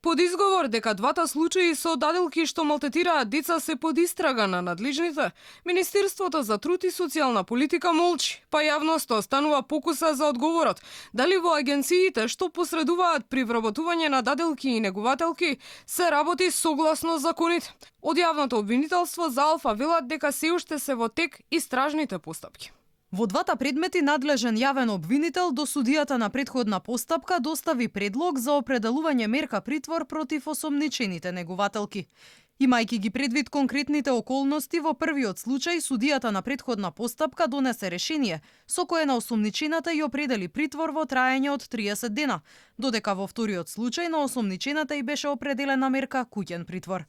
Под изговор дека двата случаи со даделки што малтетираат деца се под истрага на надлежните, Министерството за труд и социјална политика молчи, па јавноста останува покуса за одговорот дали во агенциите што посредуваат при вработување на даделки и негувателки се работи согласно законите. Од јавното обвинителство за Алфа велат дека се уште се во тек истражните постапки. Во двата предмети надлежен јавен обвинител до судијата на претходна постапка достави предлог за определување мерка притвор против осомничените негувателки. Имајќи ги предвид конкретните околности, во првиот случај судијата на претходна постапка донесе решение со кое на осомничената ја определи притвор во траење од 30 дена, додека во вториот случај на осомничената и беше определена мерка куќен притвор.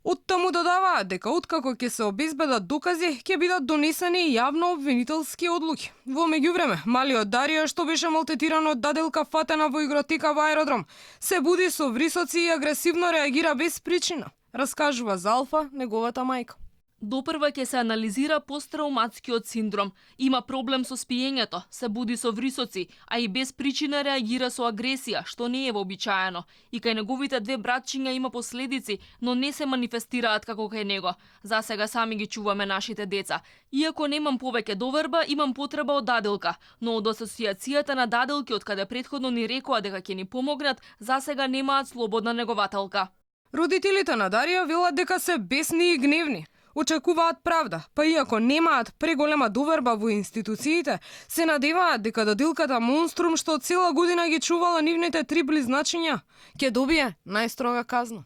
Оттаму додаваат дека откако ќе се обезбедат докази, ќе бидат донесени јавно обвинителски одлуки. Во меѓувреме, малиот Дарио, што беше малтетиран од даделка фатена во игротека во аеродром, се буди со врисоци и агресивно реагира без причина, раскажува за Алфа неговата мајка. Допрва ќе се анализира посттрауматскиот синдром. Има проблем со спиењето, се буди со врисоци, а и без причина реагира со агресија, што не е вообичаено. И кај неговите две братчиња има последици, но не се манифестираат како кај него. За сега сами ги чуваме нашите деца. Иако немам повеќе доверба, имам потреба од даделка, но од асоциацијата на даделки од каде претходно ни рекоа дека ќе ни помогнат, за сега немаат слободна негователка. Родителите на Дарио велат дека се бесни и гневни. Очекуваат правда, па иако немаат преголема доверба во институциите, се надеваат дека даделката монструм што цела година ги чувала нивните три близначиња, ќе добие најстрога казна.